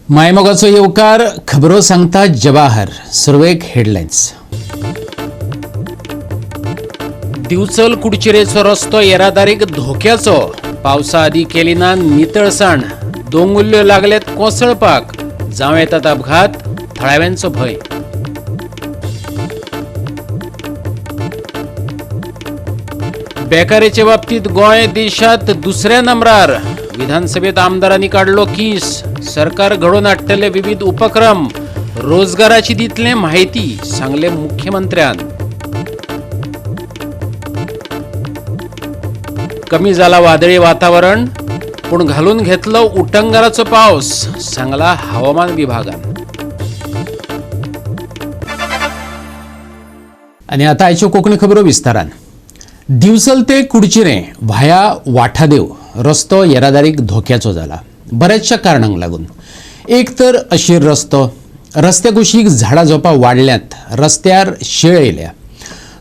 मायमोगाचो येवकार. खबरो सांगता जवाहर. सुरवेक हेडलायन्स. दिवचल कुडचिरेचो रस्तो येरादारीक धोक्याचो. पावसा आदी केली ना नितळसाण. दोंगुल्ल्यो लागल्यात कोसळपाक. जावं येतात अपघात. थळाव्यांचो भंय. बेकारेचे बाबतीत गोंय देशात दुसऱ्या नंबरार. विधानसभेत आमदारांनी काडलो कीस. सरकार घडोवन हाडटले विविध उपक्रम. रोजगाराची दितले माहिती, सांगले मुख्यमंत्र्यान. कमी झाला वादळी वातावरण, पूण घालून घेतलो उटंगाराचो पावस, सांगला हवामान विभागान. आनी आतां आयच्यो कोंकणी खबरो विस्तारान. दिवचल ते कुडचिरें व्हाया वाठादेव रस्तो येरादारीक धोक्याचो जाला बऱ्याचशा कारणांक लागून. एक तर अशीर रस्तो, रस्त्या कुशीक झाडां झोपां वाडल्यांत, रस्त्यार शेळ येयल्या,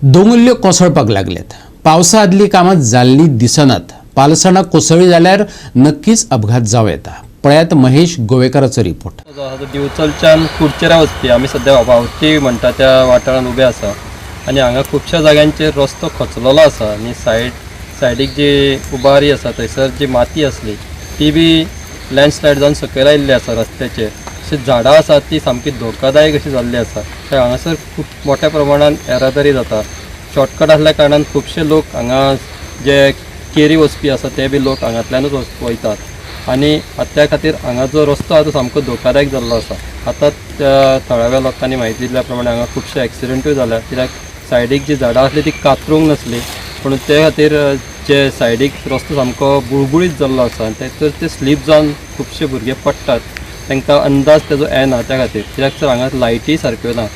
दोंगुल्ल्यो कोसळपाक लागल्यात. पावसा आदलीं कामां जाल्लीं दिसनात. पालसणां कोसळ्ळीं जाल्यार नक्कीच अपघात जावं येता. पळयात महेश गोवेकाराचो रिपोर्ट. जो आसा तो दिवचलच्यान कुडचेरा वचपी. आमी सद्या वावती म्हणटा त्या वाठारांत उबे आसा आनी हांगा खुबश्या जाग्यांचेर रस्तो खचलेलो आसा आनी सायडीक जी उबारी आसा, थंयसर जी माती आसली ती बी लँडस्लायड जावन सकयल आयिल्ली आसा रस्त्याचेर. तशींच झाडां आसात ती सामकी धोकादायक अशी जाल्ली आसा. तर हांगासर खूब मोठ्या प्रमाणान येरादारी जाता. शॉर्टकट आसल्या कारणान खुबशे लोक हांगा जे केरी वचपी आसा ते बी लोक हांगांतल्यानूच वयतात आनी त्या खातीर हांगा जो रस्तो आसा तो सामको धोकादायक जाल्लो आसा. आतां त्या थळाव्या लोकांनी म्हायती दिल्या प्रमाणे हांगा खुबशे एक्सिडंटूय जाल्या, कित्याक सायडीक जी झाडां आसली ती कातरूंक नासली, पूण ते खातीर जे सायडीक रस्तो सामको बुळबुळीत जाल्लो आसा आनी ते तर ते स्लीप जावन खुबशे भुरगे पडटात. तांकां अंदाज तेजो येना त्या खातीर, कित्याक तर हांगा लायटीय सारक्यो ना.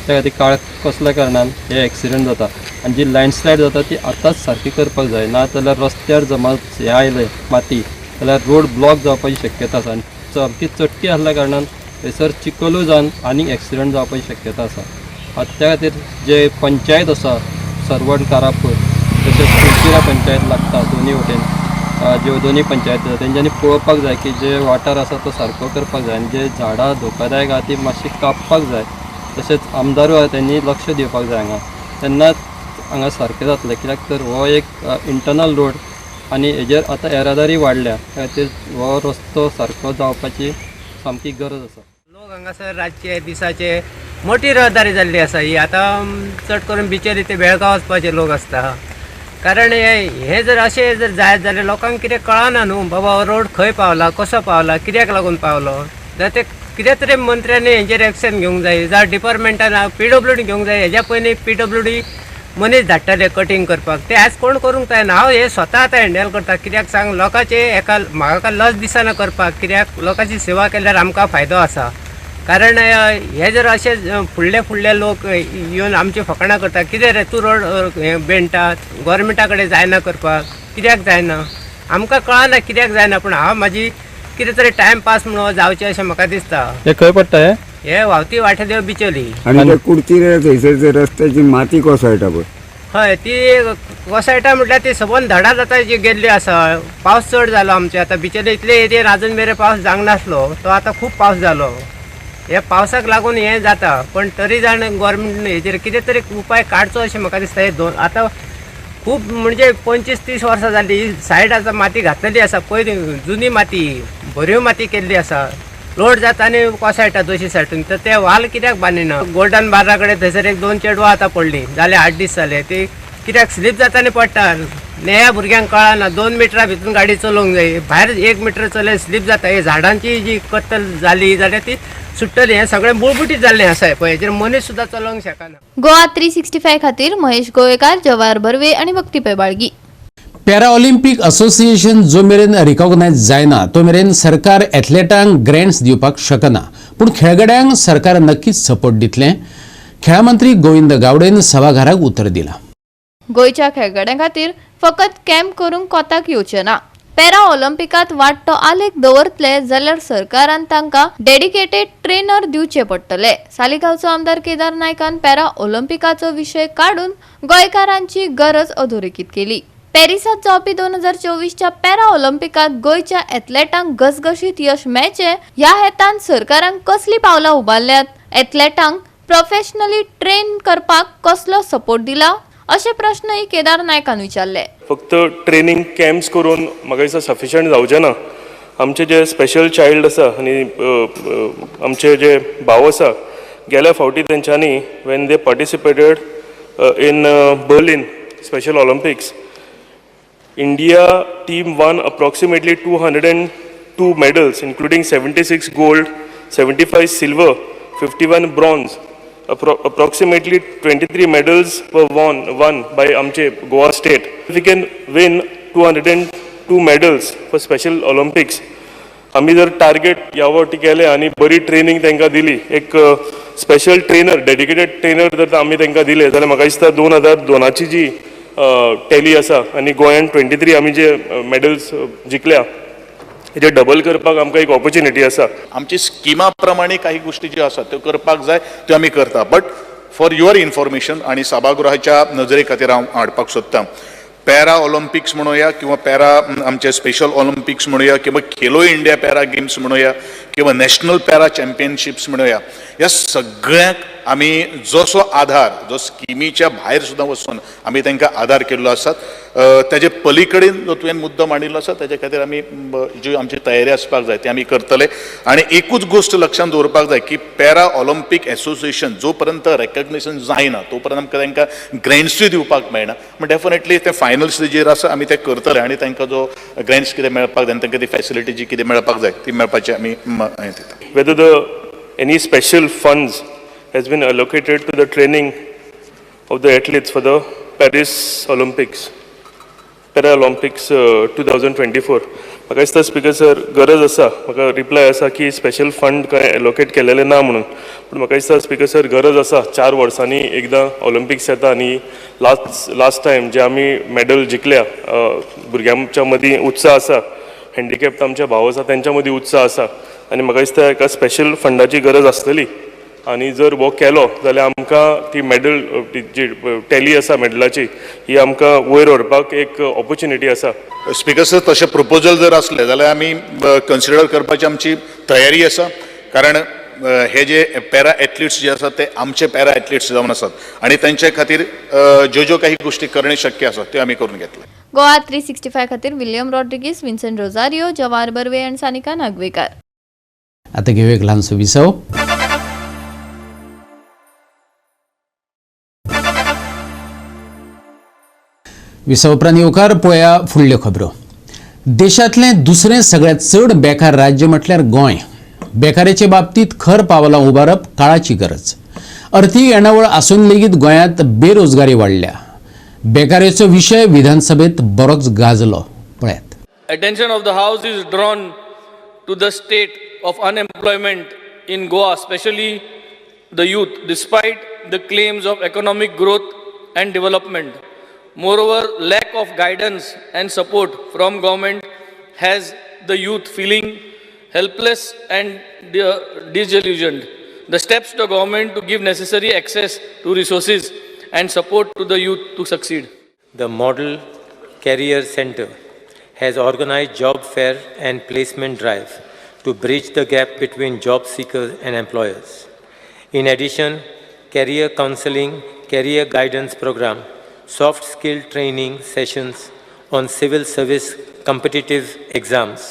त्या खातीर काळ कसल्या कारणान हे एक्सिडंट जाता आनी जी लँडस्लायड जाता ती आतांच सारकी करपाक जाय, ना जाल्यार रस्त्यार जमा हें आयलें माती जाल्यार रोड ब्लॉक जावपाची शक्यता आसा आनी सामकी चडटी आसल्या कारणान थंयसर चिखलूय जावन आनीक एक्सिडंट जावपाची शक्यता आसा. आतां त्या खातीर जे पंचायत आसा सरवण कारापूर तशेंच कुडचिरा पंचायत लागता, दोनी वटेन ज्यो दोनी पंचायत आसा तेंच्यांनी पळोवपाक जाय की जे वाठार आसा तो सारको करपाक जाय आनी जे झाडां धोकादायक आहा ती मातशी कापपाक जाय. तशेंच आमदारूय आहा तेंणी लक्ष दिवपाक जाय हांगा, तेन्नाच हांगा सारकें जातलें, कित्याक तर हो एक इंटरनल रोड आनी हेजेर आतां येरादारी वाडल्या, त्या खातीर हो रस्तो सारको जावपाची सामकी गरज आसा. लोक हांगासर रातचे दिसाचे मोठी रहदारी जाल्ली आसा ही. आतां चड करून बिचेर ते बेळगांव वचपाचे लोक आसता. कारण हे जर अशें जर जायत जाल्यार लोकांक कितें कळना न्हू, बाबा हो रोड खंय पावला, कसो पावला, कित्याक लागून पावलो. जाल्यार ते कितें तरी मंत्र्यांनी हेंचेर एक्शन घेवंक जाय, जावं डिपार्टमेंटान पीडब्ल्यूडी घेवंक जाय. हेज्या पयलीं पीडब्ल्यूडी मनीस धाडटाले कटींग करपाक, ते आयज कोण करूंक जायना. हांव हे स्वता आतां हँडल करता, कित्याक सांग, लोकांचे एका म्हाका लज दिसना करपाक, कित्याक लोकांची सेवा केल्यार आमकां फायदो आसा. कारण हे जर अशे फुडले फुडले लोक येवन आमची फकाणां करता, कितें रे तूं रोड हे बेणटा, गोवोरमेंटा कडेन जायना करपाक, कित्याक जायना, आमकां कळना कित्याक जायना. पूण हांव म्हाजी कितें तरी टायम पास म्हणून जावचें अशें म्हाका दिसता. हे खंय पडटा हे? हे व्हांवती वाठादेव बिचोली. आनी ते कुडचिरे थंयसर ते रस्त्याची माती कोसळटा पळय. हय, ती कोसळटा म्हटल्यार ती सबंद धडा जाता जी गेल्ली आसा. पावस चड जालो आमचे आतां बिचोली इतले एरियेन आजून मेरेन पावस जावंक नासलो, तो आतां खूब पावस जालो. हे पावसाक लागून हें जाता, पण तरी जाण गोवोरमेंट हेजेर कितें तरी उपाय काडचो अशें म्हाका दिसता. हे दोन आतां खूब म्हणजे 25-30 वर्सां जाली ही सायड आतां माती घातलेली आसा. पयलीं जुनी माती बऱ्यो माती केल्ली आसा, लोड जाता आनी कोसळटा दोशी सायडून. तर ते वाल कित्याक बांदिना? गोल्डन बार्रा कडेन थंयसर एक दोन चेडवां आतां पडलीं, जाले 8 दीस जाले. ती कित्याक स्लीप जाता आनी पडटा. नेया भुरग्यांक कळना, 2 मिटरा भितून गाडी चलोवंक जाय, भायर 1 मिटर चलय स्लीप जाता. हे झाडांची जी कत्तल जाली जाल्यार ती सुट्टली. हें सगळें बुळबुटीत जाल्लें आसा पळय, हेजेर मनीस सुद्दां चलोवंक शकना. गोवा 365 खातीर महेश गोवेकार, जवाहर बर्वे आणि भक्ती पैबाळगी. पॅरा ऑलिम्पीक असोसिएशन जो मेरेन रिकॉग्नायज जायना तो मेरेन सरकार एथलेटांक ग्रँट्स दिवपाक शकना, पूण खेळगड्यांक सरकार नक्कीच सपोर्ट दितलें. खेळां मंत्री गोविंद गावडेन सभाघराक उतर दिलां. गोंयच्या खेळगड्यां खातीर फकत कॅम्प करूंक कोताक येवचें ना. पॅरा ऑलिम्पिकात वाडटो आलेख दवरतले जाल्यार सरकारान तांकां डेडिकेटेड ट्रेनर दिवचे पडटले. सालिगांवचो आमदार केदार नायकान पॅरा ऑलिम्पिकाचो विशय काडून गोंयकारांची गरज अधोरेखीत केली. पॅरिसांत जावपी 2024च्या पॅरा ऑलिम्पिकात गोंयच्या एथलेटांक घसघशीत यश मेळचें ह्या हेतान सरकारान कसलीं पावलां उबारल्यात, एथलेटांक प्रोफेशनली ट्रेन करपाक कसलो सपोर्ट दिला, अशे प्रश्नय केदार नायकान विचारले. फक्त ट्रेनींग कॅम्प्स करून म्हाका दिसता सफिशंट जावचें ना. आमचे जे स्पेशल चायल्ड आसा आनी आमचे जे भाव आसा, गेल्या फावटी तेंच्यांनी when they participated in Berlin Special Olympics, India team won approximately 202 medals, including 76 gold, 75 silver, 51 bronze. Approximately 23 medals were won by आमचे Goa state. We can win 202 medals for Special Olympics. आमी जर टार्गेट ह्या फावटी केलें आनी बरी training तांकां दिली, एक स्पेशल ट्रेनर, डेडिकेटेड ट्रेनर जर आमी तांकां दिले जाल्यार म्हाका दिसता 2002ची जी टॅली आसा आनी गोंयान 23 आमी जे मॅडल्स जिखल्या हेजे डबल करपाक आमकां एक ऑपॉर्च्युनिटी आसा. आमची स्किमा प्रमाणे काही गोष्टी ज्यो आसात त्यो करपाक जाय, त्यो आमी करता. बट फॉर your information आनी सभागृहाच्या नजरे खातीर हांव हाडपाक सोदतां, पॅरा ऑलिम्पिक्स म्हणुया किंवा पॅरा आमचे स्पेशल ऑलिम्पिक्स म्हणुया किंवा खेलो इंडिया पॅरा गेम्स म्हणुया किंवा नॅशनल पॅरा चॅम्पियनशिप्स म्हणुया, ह्या सगळ्यांक आमी जसो आधार जो स्किमीच्या भायर सुद्दां वचून आमी तांकां आधार केल्लो आसात. ताजे पलीकडेन जो तुवें मुद्दो मांडिल्लो आसा ताजे खातीर आमी जी आमची तयारी आसपाक जाय ती आमी करतले. आनी एकूच गोश्ट लक्षांत दवरपाक जाय की पॅरा ऑलिम्पीक एसोसिएशन जो पर्यंत रेकग्निशन जायना तो पर्यंत आमकां तांकां ग्रँट्सूय दिवपाक मेळना. पूण डेफिनेटली ते फायनल स्टेजीर आसा, आमी ते करतले आनी तांकां जो ग्रँट्स कितें मेळपाक जाय आनी तांकां ती फॅसिलिटी जी कितें मेळपाक जाय ती मेळपाची आमी हें दिता. Whether the any special funds has been allocated to the training of the athletes for the Paris Olympics, Paralympics 2024. म्हाका दिसता स्पीकर सर गरज आसा. म्हाका रिप्लाय आसा की स्पेशल फंड कांय एलोकेट केलेले ना म्हणून, पूण म्हाका दिसता स्पीकर सर गरज आसा. 4 वर्सांनी एकदां ऑलिम्पिक्स येता आनी लास्ट टायम जे आमी मॅडल जिखल्या, भुरग्यांच्या मदीं उत्साह आसा, हँडिकॅप्ट आमचे भाव आसा तेंच्या मदीं उत्साह आसा आनी म्हाका दिसता एका स्पेशल फंडाची गरज आसतली. आनी जर हो केलो जाल्यार आमकां ती मॅडल जी टॅली आसा मॅडलाची ही आमकां वयर व्हरपाक एक ऑपॉर्च्युनिटी आसा. स्पीकर सर, तशें प्रपोजल जर आसलें जाल्यार आमी कन्सिडर करपाची आमची तयारी आसा, कारण हे जे पॅरा एथलिट्स जे आसात ते आमचे पॅरा एथलिट्स जावन आसात आनी तांचे खातीर ज्यो ज्यो काही गोश्टी करणे शक्य आसा त्यो आमी करून घेतले. गोवा 365 खातीर विलियम रॉड्रिगीस, विन्सेंट रोजारियो, जवाहर बर्वे आनी सानिका नागवेकार. आतां घेवया एक ल्हानसो विसव. विसव उपरांत येवकार. पळया फुडल्यो खबरो. देशांतलें दुसरें सगळ्यांत चड बेकार राज्य म्हटल्यार गोंय. बेकारेचे बाबतींत खर पावलां उबारप काळाची गरज. अर्थीक येणावळ आसून लेगीत गोंयांत बेरोजगारी वाडल्या. बेकारेचो विशय विधानसभेत बरोच गाजलो. पळयात. Attention of the House is drawn to the state of unemployment in Goa, especially the youth, despite the claims of economic growth and development. Moreover, lack of guidance and support from government has the youth feeling helpless and disillusioned. The steps the government to give necessary access to resources and support to the youth to succeed. The Model Career Center has organized job fair and placement drive to bridge the gap between job seekers and employers. In addition, career counseling, career guidance program, soft skill training sessions on civil service competitive exams,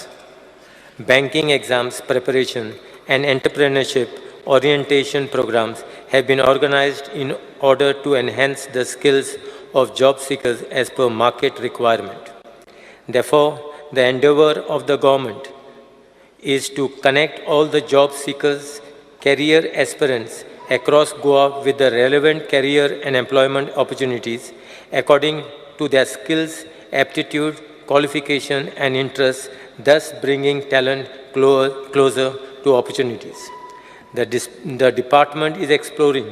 banking exams preparation and entrepreneurship orientation programs have been organized in order to enhance the skills of job seekers as per market requirement. Therefore, the endeavor of the government is to connect all the job seekers, career aspirants across Goa with the relevant career and employment opportunities according to their skills, aptitude, qualification and interests, thus bringing talent closer to opportunities. The department is exploring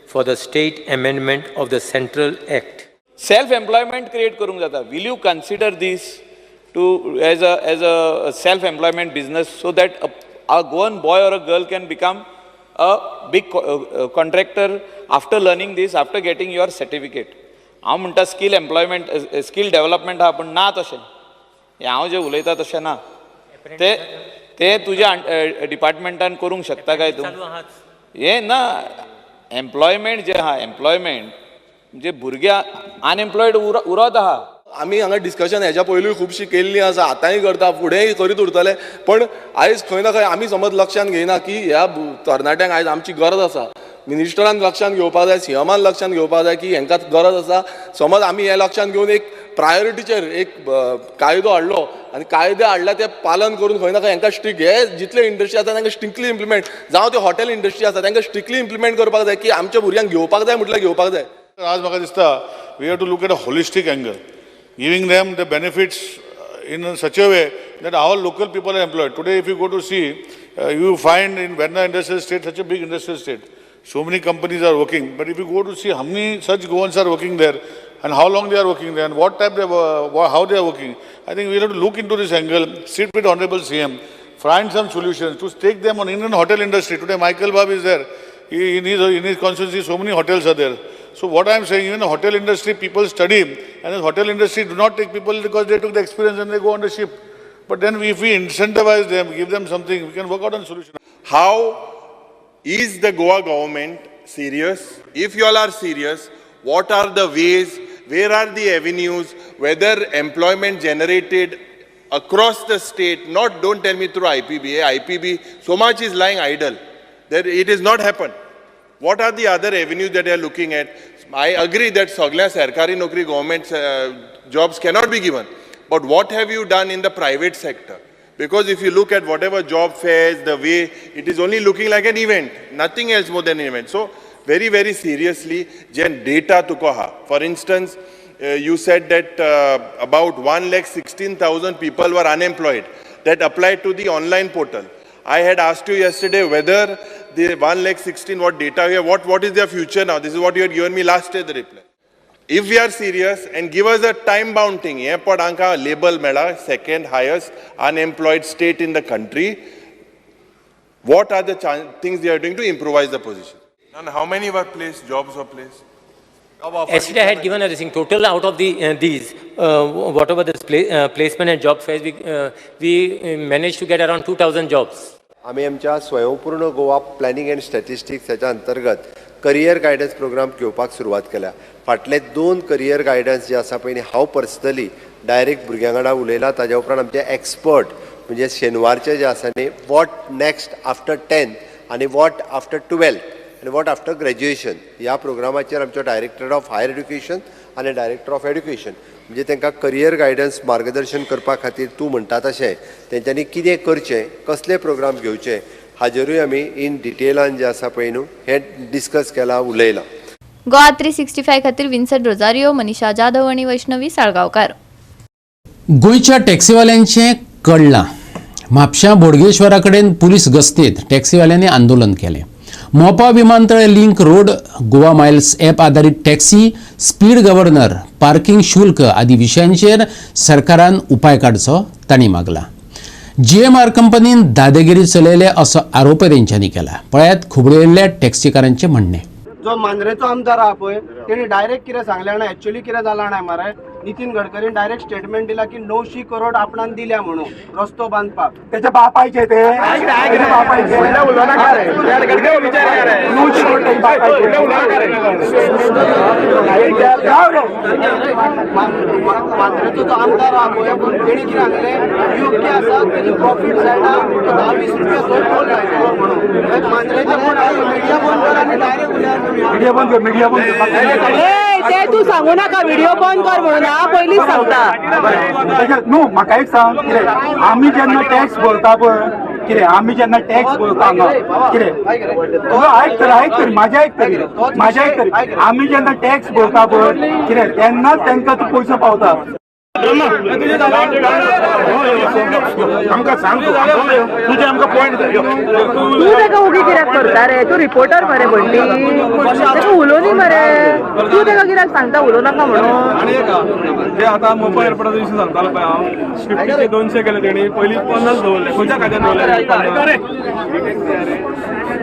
for the state amendment of the Central Act. Self employment create करूंक जाता. Will you consider this to as a self employment business so that a Goan boy or a girl can become a big contractor after learning this, after getting your certificate? हांव म्हणटा skill employment, skill development आहा, पूण ना तशें. हें हांव जें उलयता तशें ना. ते ते तुज्या डिपार्टमेंटान करूंक शकता काय तूं? हें ना. एम्प्लॉयमेंट जें आहा, एम्प्लॉयमेंट म्हणजे भुरगे अनएम्प्लॉयड उरत आहा. आमी हांगा डिस्कशन हेज्या पयलूय खुबशी केल्ली आसा, आतांय करता, फुडेंय करीत उरतले. पण आयज खंय ना खंय आमी समज लक्षांत घेयना की ह्या तरणाट्यांक आयज आमची गरज आसा. मिनिस्टरान लक्षांत घेवपाक जाय, सीएमान लक्षांत घेवपाक जाय की हेंकां गरज आसा. समज आमी हें लक्षांत घेवन एक प्रायोरिटीचेर एक कायदो हाडलो आनी कायदे हाडल्या ते पालन करून खंय ना खंय हेंकां स्ट्रिक्ट, हे जितले इंडस्ट्री आसा तांकां स्ट्रिक्टली इम्प्लिमेंट, जावं ते हॉटेल इंडस्ट्री आसा तांकां स्ट्रिक्टली इम्प्लिमेंट करपाक जाय की आमच्या भुरग्यांक घेवपाक जाय म्हटल्यार घेवपाक जाय. आज म्हाका दिसता we have to look at a holistic angle, giving them the benefits in such a way that our local people are employed. Today if you go to see, you find in Verna industrial state, such a big industrial state, so many companies are working. But if you go to see how many such Goans are working there and how long they are working there and what type they, how they are working, I think we have to look into this angle, sit with Honorable CM, find some solutions to take them on Indian hotel industry. Today Michael Bab is there. In his constituency, so many hotels are there. So what I am saying, even the hotel industry, people study, and the hotel industry do not take people because they took the experience and they go on the ship. But then if we incentivize them, give them something, we can work out on solution. How is the Goa government serious? If you all are serious, what are the ways, where are the avenues, whether employment generated across the state, not, don't tell me through IPB, IPB, so much is lying idle. That it is not happened. What are the other avenues that they are looking at? I agree that सगळ्या सरकारी नोकरी, government jobs cannot be given. But what have you done in the private sector? Because if you look at whatever job fairs, the way it is only looking like an event, nothing else more than an event. So very, very seriously, J data तुका आहा. For instance, you said that about 1,16,000 people were unemployed that applied to the online portal. I had asked you yesterday whether the 1 lakh 16, what data we have, what is their future now? This is what you had given me last year, the reply. If we are serious and give us a time bound thing, हे पण आमकां label मेळा second highest unemployed state in the country, what are the things they are doing to improvise the position? And how many were placed, jobs were placed? Yesterday I had given a thing total out of the these whatever this placement and job fairs, we managed to get around 2,000 jobs. आमी आमच्या स्वयंपूर्ण Goa planning and statistics हेच्या अंतर्गत career guidance programme घेवपाक सुरवात केल्या. फाटले दोन करियर गायडन्स जे आसा पळय, हांव पर्सनली डायरेक्ट भुरग्यां वांगडा उलयलां. ताज्या उपरांत आमचे एक्सपर्ट म्हणजे शेनवारचे जे आसा न्ही, what next after 10th आनी what after 12th आनी what after graduation ह्या प्रोग्रामाचेर आमचो डायरेक्टर ऑफ हायर एड्युकेशन आनी डायरेक्टर ऑफ एड्युकेशन म्हणजे तांकां करियर गायडन्स मार्गदर्शन करपा खातीर, तूं म्हणटा तशें तेंच्यांनी कितें करचें, कसले प्रोग्राम घेवचे हाजेरूय आमी इन डिटेलान जे आसा पळय न्हू हें डिस्कस केलां, उलयलां. गोवा 365 खातीर विन्संट रोजारियो, मनीषा जाधव आनी वैष्णवी साळगांवकार. गोंयच्या टॅक्सीवाल्यांचें कळ्ळां. म्हापशां बोडगेश्वरा कडेन पुलीस गस्तीत टॅक्सीवाल्यांनी आंदोलन केलें. मोपा विमानतळ link road, Goa miles app आदारीत टॅक्सी, स्पीड गव्हर्नर, पार्किंग शुल्क आदी विशयांचेर सरकारान उपाय काडचो तांणी मागला. जीएमआर कंपनीन दादागिरी चलयले असो आरोप तेंच्यांनी केला. पळयात खुबळिल्ल्या टॅक्सीकारांचें म्हणणें. जो मांद्रेचो आमदार आहा पळय, तेणी डायरेक्ट कितें सांगलें जाणा, एक्चुअली कितें जालां जाणा मरे, नितीन गडकरीन डायरेक्ट स्टेटमेंट दिला की 900 करोड आपणान दिल्या म्हणून रस्तो बांदपाक. त्याच्या बापायचे ते, त्याच्या बापायचे. 900 करोड त्याच्या बापायचे. मांद्रेचो जो आमदार आहा पळय, तेणी कितें सांगलें, योग्य आसा, तेजी प्रॉफीट जायना, 10-20 रुपया थंय टोल लायतलो म्हणून. मांद्रेचे कोण मिडिया बंद कर आनी डायरेक्ट उलयात तुमी. मिडिया बंद कर, मिडिया बंद कर. ते तूं सांगू नाका व्हिडिओ बंद कर म्हणून. हांव पयलींच सांगता. न्हू, म्हाका एक सांग, कितें आमी जेन्ना टॅक्स भरता पळय, कितें आमी जेन्ना टॅक्स भरता हांगा, कितें तुजो आयक तर, आयक तरी म्हाजें, आयक तरी म्हाजें, आयक तरी. आमी जेन्ना टॅक्स भरता पळय, कितें तेन्नाच तांकां तो पयसो पावता. आमकां सांग तुजें आमकां पॉयंट. तूं ताका ओगी कित्याक करता रे? तूं रिपोर्टर मरे म्हणली, ताका उलोवनी मरे. तूं ताका कित्याक सांगता उलोवं नाका म्हणून? आनी एक जे आतां मोपा एअरपोर्टाचो इशू सांगतालो पळय हांव, 50 200 केले तेणी, पयलीं 50 दवरले. खंयच्या कायद्यान दवरले?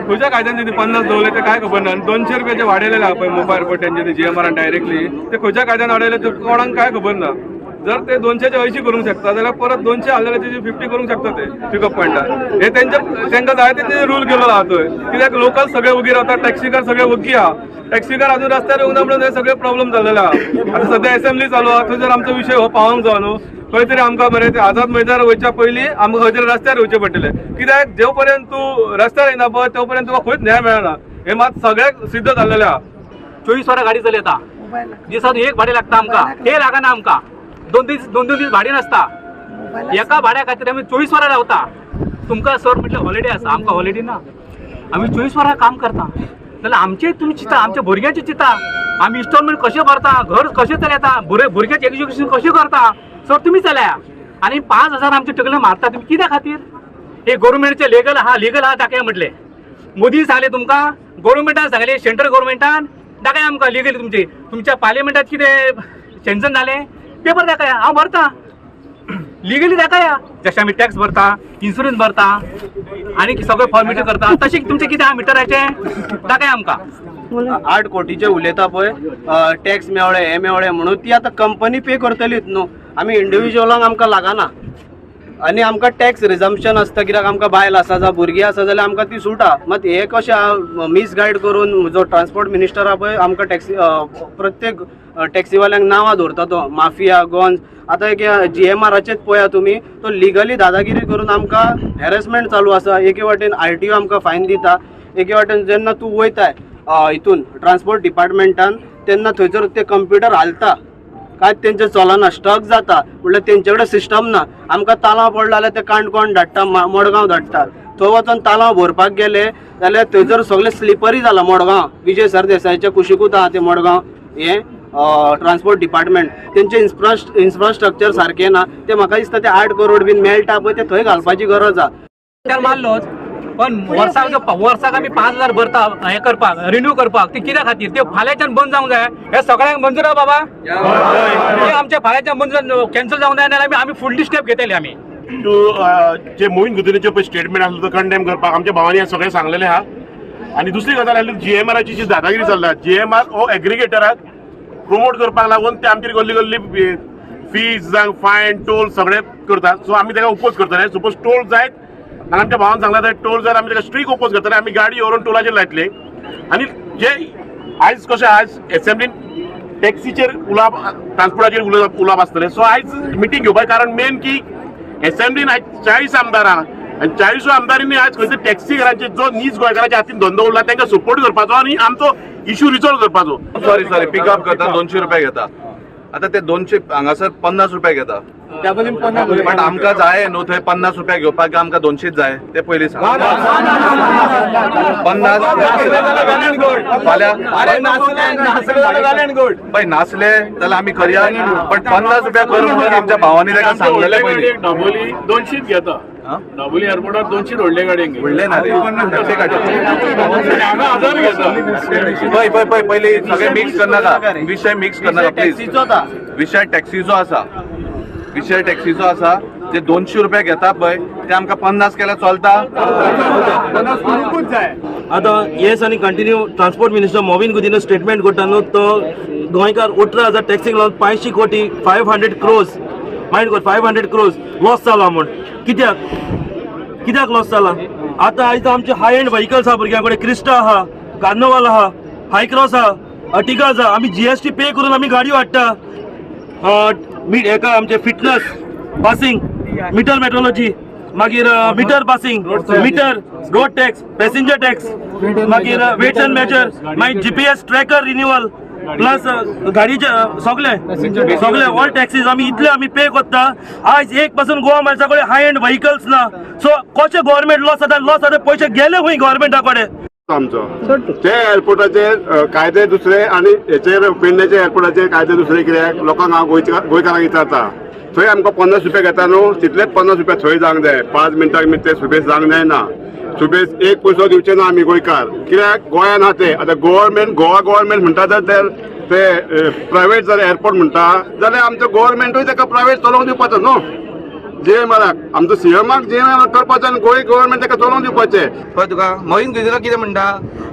खंयच्या कायद्यान तेणी 50 दवरले ते काय खबर ना. 200 रुपया जे वाडयलेले आहा पळय मोपा एअरपोर्ट तेंचे जी एम आरान डायरेक्टली, ते खंयच्या कायद्यान वाडयले ते कोणाक काय खबर ना. जर ते 280 करूंक शकता जाल्यार परत 200 आसले जाल्यार तेजी 50 करूंक शकता ते पिकअप पॉयंटार. हे तेंकां जाय ते रूल केलो आहा थंय, कित्याक लोकल सगळे ओगी रावता, टॅक्सीकार सगळे ओगी आहा. टॅक्सीकार अजून रस्त्यार येवंक ना म्हणून हे सगळे प्रॉब्लम जाल्लेले आहा. आतां सद्या एसेंब्ली चालू आहा, थंय जर आमचो विशय हो पावोंक जाय न्हू, खंय तरी आमकां बरें ते आझाद मैदानार वयच्या पयलीं आमकां खंय तरी रस्त्यार येवचें पडटलें. कित्याक जो पर्यंत तूं रस्त्यार येना पळय तो पर्यंत तुका खंयच न्याय मेळना, हें मात सगळ्याक सिद्ध जाल्लेलें आहा. 24 वरां गाडी चलयता, दिसांत एक भाडें लागता आमकां, ते लागना आमकां. दोन दीस भाडें नासता. एका भाड्या खातीर आमी 24 वरां रावता. तुमकां सर म्हटल्यार हॉलिडे आसा, आमकां हॉलिडे ना. आमी 24 वरां काम करता जाल्यार आमचें तुमी चिंता, आमच्या भुरग्यांचें चिंता. आमी इन्स्टॉलमेंट कशें भरता, घर कशें चलयता, भुरग्यांचें एज्युकेशन कशें करता, सर तुमी चलया. आनी 5,000 आमचे टकले मारता तुमी कित्या खातीर? हे गोवोरमेंटचे लिगल आहा, लिगल आहा दाखया म्हटलें. मोदी सांगलें तुमकां, गोवोरमेंटान सांगलें, सेंट्रल गोवोरमेंटान दाखया आमकां लिगली. तुमचे तुमच्या पार्लिमेंटात कितें सँक्शन जालें पेपर दाखया, हांव भरता लिगली दाखया. जशें आमी टॅक्स भरता, इन्शुरन्स भरता आनी सगळे फॉर्मेलिटी करता, तशें तुमचें कितें आहा मिटराचें दाखया आमकां. 8 कोटीचे उलयता पळय टॅक्स मेवळे हे मेवळे म्हणून, ती आतां कंपनी पे करतलीच न्हू, आमी इंडिविज्युअलांक आमकां लागना. आनी आमकां टॅक्स रिजम्पशन आसता, कित्याक आमकां बायल आसा जावं भुरगीं आसा जाल्यार आमकां ती सूट आहा. मात हे कशें मिसगायड करून जो ट्रान्सपोर्ट मिनिस्टर आहा पळय आमकां टॅक्सी प्रत्येक टॅक्सीवाल्यांक नांवां दवरता तो माफिया गॉन्स. आतां एक जी एम आराचेच पळया तुमी, तो लिगली दादागिरी करून आमकां हॅरेसमेंट चालू आसा. एके वाटेन आर टी ओ आमकां फायन दिता, एके वाटेन जेन्ना तूं वयताय हितून ट्रान्सपोर्ट डिपार्टमेंटान तेन्ना थंयसर ते कंप्युटर हालता, काय तेंचें चलना, स्टक जाता, म्हणल्यार तेंचे कडेन सिस्टम ना. आमकां तालांव पडलो जाल्यार ते काणकोण धाडटा, मडगांव धाडटा. थंय वचोन तालांव भरपाक गेले जाल्यार थंयसर सगळें स्लिपरी जाला. मडगांव विजय सरदेसायाच्या कुशिकूच आहा तें मडगांव हें ट्रान्सपोर्ट डिपार्टमेंट, तेंचें इन्फ्रास्ट्रक्चर सारकें ना. ते म्हाका दिसता ते 8 करोड बीन मेळटा पळय ते थंय घालपाची गरज आहा. मारलोच पण वर्साक आमी 5,000 भरता हें करपाक, रिन्यू करपाक, ती कित्या खातीर? ते फाल्यांच्यान बंद जावंक जाय. हे सगळ्यांक मंजूर आहा बाबा? हे आमच्या फाल्यांच्यान बंद कॅन्सल जावंक जाय, नाल्यार आमी फुडली स्टेप घेतली आमी. जे मोहीन गुदिन्होचे पळय स्टेटमेंट आसलो तो कंडेम करपाक आमच्या भावांनी हें सगळें सांगलेलें आहा. आनी दुसरी गजाल आसली जी एम आराची जी दादागिरी चल्ला, जी एम आर हो एग्रिगेटराक प्रोमोट करपाक लागून ते आमचेर गल्ली गल्ली फीज जावं फायन टोल सगळें करता. सो आमी ताका ओपोज करतले. सपोज टोल जायत आनी आमच्या भावान सांगला तर टोल जाल्यार आमी ताका स्ट्रीक ओपोज करतले. आमी गाडी व्हरून टोलाचेर लायतले. आनी जे आयज कशें आयज एसेंब्लीन टॅक्सीचेर उलोवप, ट्रान्सपोर्टाचेर उलोवप आसतलें. सो आयज मिटींग घेवपाचें कारण मेन की एसेंब्लीन आयज 40 आमदार आहा आनी 40 आमदारांनी आयज खंयसर टॅक्सीकारांचे जो नीज गोंयकाराच्या हातीन धंदो उरला तांकां सपोर्ट करपाचो आनी आमचो इशू रिजॉल्व करपाचो. सॉरी सॉरी, पिकअप करता 200 रुपया घेता. आतां ते 200 हांगासर 50 रुपया घेता, बट आमकां जाय न्हू थंय 50 रुपया घेवपाक, आमकां 200 जाय ते पयलीं सांग. 50 फाल्यां पळय नासले जाल्यार आमी करया, पण 50 रुपया कर म्हणून आमच्या भावांनी ताका सांगलेलें पयलीं. दाबोली 200 घेता, दाबोली एअरपोर्टार 200 व्हडले गाडयेंक व्हडले ना रे, हजार घेता. पळय पळय पळय पयलीं सगळें मिक्स करनाका, विशय मिक्स करनाका प्लीज. विशय टॅक्सीचो आसा, विशय टॅक्सीचो आसा. जे 200 रुपया घेता पळय ते आमकां 50 केल्यार चलता. आतां येस आनी continue transport minister Mauvin Godinho statement करता न्हू, तो गोंयकार 18,000 टॅक्सीक लागून 500 कोटी, 500 क्रोर्स, मायंड कर, 500 क्रोर्स लॉस जाला म्हूण. कित्याक कित्याक लॉस जाला? आतां आयज आमचे हाय एंड व्हेकल्स आहा भुरग्यां कडेन, क्रिस्टा आहा, कार्नवाल आहा, हायक्रॉस आहा, अर्टिगा आसा. आमी जीएसटी पे करून आमी गाडयो हाडटा. हेका आमचे फिटनस पासिंग, मिटर मेट्रोलॉजी, मागीर meter passing, meter road tax, passenger tax, मागीर वेट्स एंड मेजर, मागीर जीपीएस ट्रॅकर रिन्युअल, प्लस गाडीचे सगळे सगळे ऑल टॅक्सीज आमी इतले आमी पे करता. आयज एक पासून गोवा मायल्सा कडेन हाय एंड व्हेकल्स ना. सो कशें गव्हर्मेंट लॉस जाता? लॉस जाता, पयशे गेले खंय गव्हर्मेंटा कडेन? आमचो ते एअरपोर्टाचे कायदे दुसरे आनी हेचेर पेडण्याचे एअरपोर्टाचे कायदे दुसरे. कित्याक लोकांक हांव गोंयकारांक विचारता, थंय आमकां 50 रुपया घेता न्हू, तितलेच 50 रुपया थंय जावंक जाय. 5 मिनटां ते सुबेज जावंक जायना. सुबेज एक पयसो दिवचे ना आमी गोंयकार, कित्याक गोंयान आहा ते. आतां गव्हर्मेंट, गोवा गव्हर्मेंट म्हणटा तर ते प्रायवेट जर एअरपोर्ट म्हणटा जाल्यार आमचो गव्हर्मेंटूय ताका प्रायवेट चलोवंक दिवपाचो न्हू. जीएमआराक आमचो सीएमाक जीएमआर करपाचो आनी गोंय गव्हर्मेंट ताका चलोवन दिवपाचें. कळ्ळें तुका? मोहीन गुदिन्हो कितें म्हणटा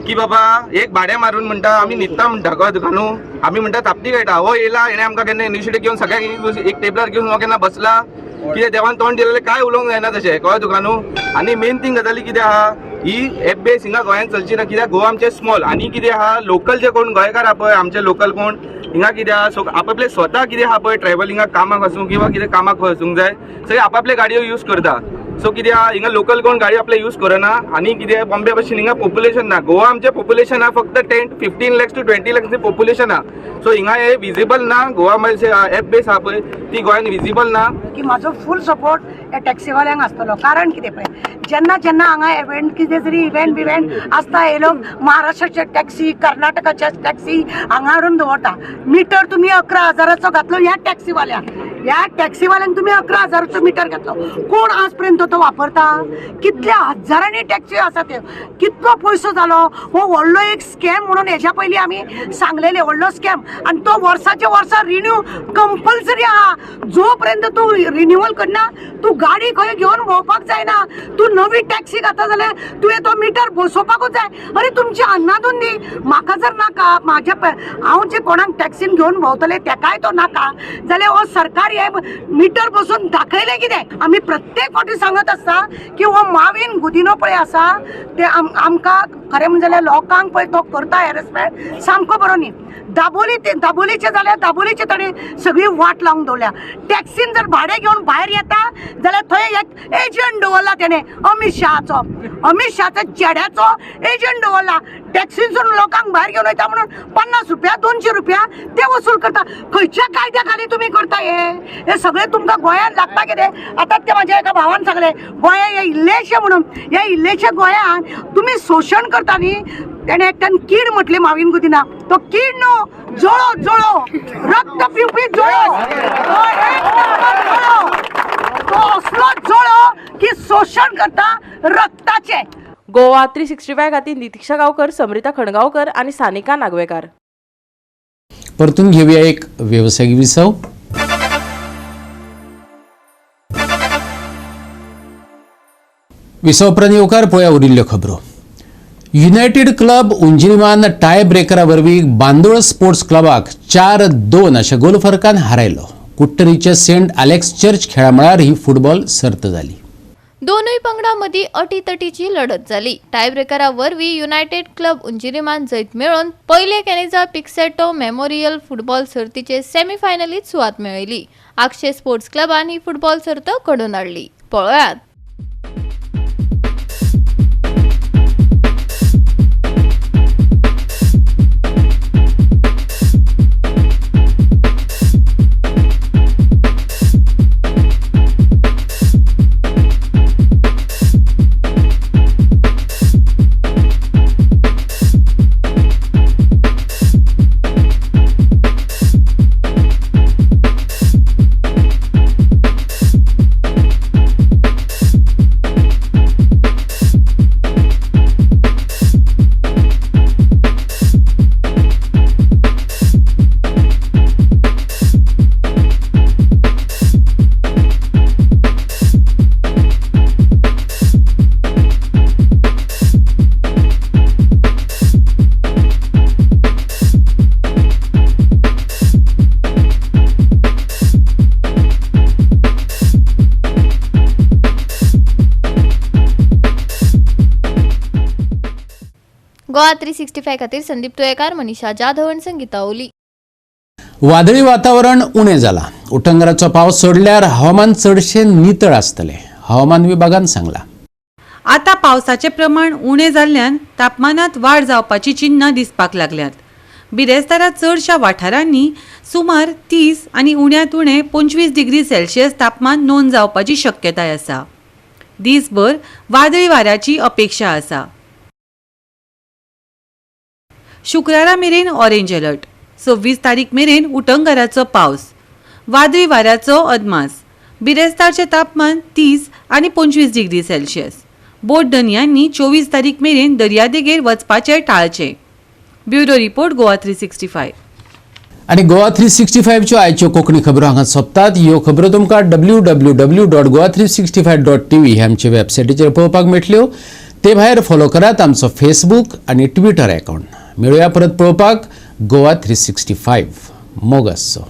की बाबा एक भाडें मारून म्हणटा आमी न्हिदता म्हणटा. कळ्ळें तुका न्हू? आमी म्हणटा तापटी खेळटा. हो येयला हेणें आमकां केन्ना इनिशिएटीव घेवन सगळ्यांक एक टेबलार घेवन हो केन्ना बसला? कितें देवान तोंड दिलेलें कांय उलोवंक जायना तशें. कळ्ळें तुका न्हू? आनी मेन थींग गजाली कितें आहा, ही एप बेस हिंगा गोंयांत चलची ना, कित्याक गोवा आमचें स्मॉल. आनी कितें आहा, लोकल जे कोण गोंयकार आहा पळय, आमचे लोकल कोण हिंगा कितें आहा, सो आपापले स्वता कितें आहा पळय ट्रॅव्हलिंगाक कामाक आसूं किंवा कितें कामाक खंय वचूंक जाय, सगळे आपापले गाडयो यूज करता. सो कितें आहा, हिंगा लोकल कोण गाडी आपले यूज करना. आनी कितें बॉम्बे भशेन हिंगा पॉप्युलेशन ना. गोवा आमचें पॉप्युलेशन आहा फक्त 10 15 लॅक्स टू 20 लॅक्स पॉप्युलेशन आहा. सो हिंगा हे विजिबल ना. गोवा एप बेस आहा पळय ती गोंयान विजिबल ना. की म्हाजो फूल सपोर्ट ह्या टॅक्सीवाल्यांक आसतलो. कारण कितें पळय, जेन्ना जेन्ना हांगा इव्हेंट कितें तरी इव्हेंट बिव्हेंट आसता, हे लोक महाराष्ट्राचे टॅक्सी, कर्नाटकाचे टॅक्सी हांगा हाडून दवरता. मिटर तुमी 11,000चो घातलो ह्या टॅक्सीवाल्यांक, ह्या टॅक्सीवाल्यांक तुमी 11,000चो मिटर घातलो. कोण आज पर्यंत तो वापरता? कितल्या हजारांनी टॅक्सी आसा त्यो, कितलो पयसो जालो. हो व्हडलो एक स्कॅम म्हणून हेज्या पयलीं आमी सांगलेले, व्हडलो स्कॅम. आनी तो वर्साचे वर्सा रिन्यू कंपल्सरी आहा. जो पर्यंत तूं रिन्युअल करना तूं गाडी खंय घेवन भोंवपाक जायना. तूं नवी टॅक्सी घाता जाल्यार तुवें तो मिटर बसोवपाकूच जाय. अरे तुमची अन्नाधून न्ही. म्हाका जर नाका, म्हाज्या हांव जे कोणाक टॅक्सीन घेवन भोंवतले तेकाय तो नाका जाल्यार हो सरकार हे मिटर बसून दाखयलें कितें? आमी प्रत्येक फावटी सांगत आसता की हो माविन गुदिन्हो पळय आसा ते आमकां खरें म्हणजे जाल्यार लोकांक पळय तो करता हॅरेसमेंट सामको बरो न्ही. दाबोली दाबोलीचे जाल्यार दाबोलीचे ताणें सगळी वाट लावन दवरल्या. टॅक्सीन जर भाडें घेवन भायर येता जाल्यार थंय एक एजंट दवरला तेणें, अमीत शहाचो, अमीत शहाच्या चेड्याचो एजंट दवरला. टॅक्सीनसून लोकांक भायर घेवन वयता म्हणून 50 रुपया 200 रुपया ते वसूल करता. खंयच्या कायद्या खाली तुमी करता हे? हे सगळें तुमकां गोंयांत लागता कितें? आतां ते म्हाज्या एका भावान सांगलें, गोंया हे इल्लेशें म्हणून, हे इल्लेशे गोंयांत तुमी शोशण करता न्ही. तेणें एकट्यान कीड म्हटली माविन गुदिन्हा, तो कीड न्हू, जळो, जळो, रक्त पिवपी जळो, तो असलो जळो की शोशण करता रक्ताचें. गोवा 365 खातीर नितीक्षा गांवकर, समृता खणगांवकर आनी सानिका नागवेकार. परतून घेऊया एक वेवसायिक विसव. विसव उपरांत येवकार पळया उरिल्ल्यो खबरो. युनायटेड क्लब उंजिरीमान टाय ब्रेकरा वरवीं बांदोळ स्पोर्ट्स क्लबाक 4-2 अशा गोल फरकान हारायलो. कुट्टरीच्या सेंट आलेक्स चर्च खेळामळार ही फुटबॉल सर्त जाली. दोनूय पंगडां मदीं अटीतटीची लढत जाली. टायब्रेकरा वरवीं युनायटेड क्लब उंजिरीमान जैत मेळोवन पयले कॅनेजा पिक्सेटो मेमोरियल फुटबॉल सर्तीचे सेमीफायनलीत सुवात मेळयली. आगशे स्पोर्ट्स क्लबान ही फुटबॉल सर्त घडोवन हाडली. पळयात. गोवा 365 खातीर संदीप तुयेकार, मनीषा जाधव आनी संगीता ओली. वादळी वातावरण उणें जालां. उटंगराचो पावस सोडल्यार हवामान चडशें नितळ आसतलें, हवामान विभागान सांगलां. आतां पावसाचें प्रमाण उणें जाल्ल्यान तापमानांत वाड जावपाची चिन्नां दिसपाक लागल्यांत. बिरेस्तारा चडशा वाठारांनी सुमार 30 आनी उण्यांत उणें 25 डिग्री सेल्सियस तापमान नोंद जावपाची शक्यताय आसा. दीसभर वादळी वाऱ्याची अपेक्षा आसा. शुक्रारा मेरेन ऑरेंज अलर्ट. 26 तारीख मेरेन उटंगाराचो पावस, वादळी वाऱ्याचो अदमास. बिरेस्तारचें तापमान 30 आनी 25 डिग्री सेल्सियस. बोट धनयांनी 24 तारीख मेरेन दर्यादेगेर वचपाचें टाळचें. Bureau report, Goa 365. आनी गोवा 365च्यो आयच्यो कोंकणी खबरो हांगा सोंपतात. ह्यो खबरो तुमकां www.goa365.tv ह्या आमच्या वेबसायटीचेर पळोवपाक मेळटल्यो. ते भायर फॉलो करात आमचो फेसबूक आनी ट्विटर अकावंट. मेळुया परत पळोवपाक गोवा 365. मोग आसचो.